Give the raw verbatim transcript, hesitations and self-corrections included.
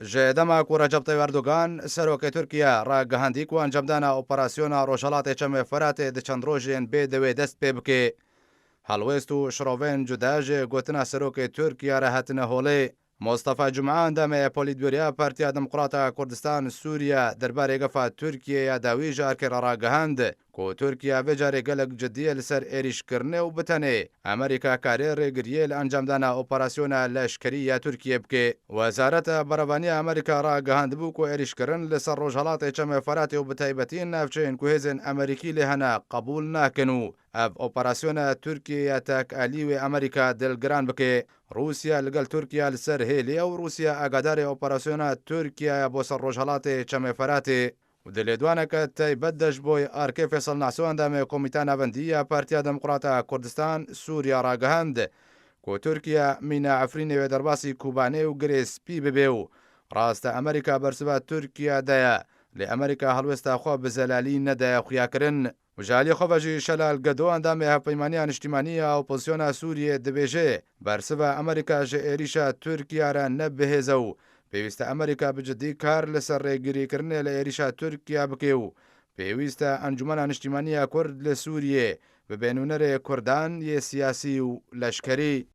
Ji dema ku Recep Tayyip Erdogan, serokê Tirkiye, ragihandî ku encamdana operasyona Rojhelatê Çemê Feratê di çend rojên bê dewê dest pê bike, helwêst û şirovên cuda ji gotina serokê Tirkiye re hatine holê. Mustafa Cuma, endamê Polîtbûroya Partiya Demokrata Kurdistan Sûriye, derbarê gefa Tirkiye ya dawî ji erkê re ragihand ku Tirkiye vê carê gelek cidî ye li ser êrîşkirinê û bi tenê Amerîka karê rêgiriyê li encamdana operasyona leşkerî ya Tirkiye bike. Wezareta Berevaniya Amerîka ragihandibû ku êrîşkirin li ser Rojhelatê Çemê Feratê û bi taybetî navçeyên ku hêzên Amerîkî lê hene qebûl nakin û ev operasyona Tirkiye ya tekalî wê Amerîka dilgiran bike. Rûsya li gel Tirkiye li ser hêlê ye û Rûsya agadarê operasyona Tirkiye ya bo ser Rojhelatê Çemê Feratê û di lêdwaneke taybet de ji bo Arkê Fêsal Naso, endamê Komîta Navendî ya Partiya Demokrata Kurdistan Sûriye, ragihand ku Tirkiye mîna Efrînê wê derbasî Kobanê û Girê Spî bibe û raste Amerîka bersiva Tirkiye daye, lê Amerîka helwesta xwe bi zelalî nedaye xuyakirin. Û ji alî xwe ve jî Şelal Gedo, endamê Hevpeymaniya Niştîmanî ya Opozisyona Sûriyê, dibêje, bersiva Amerîka ji êrîşa Tirkiye re ne bi hêz e û pêwîst e Amerîka bi cidî kar li ser rêgirîkirinê li êrîşa Tirkiye bike û pêwîst e Encûmena Niştîmanî ya Kurd li Sûriyê bibê nûnerê Kurdan yê siyasî û leşkerî.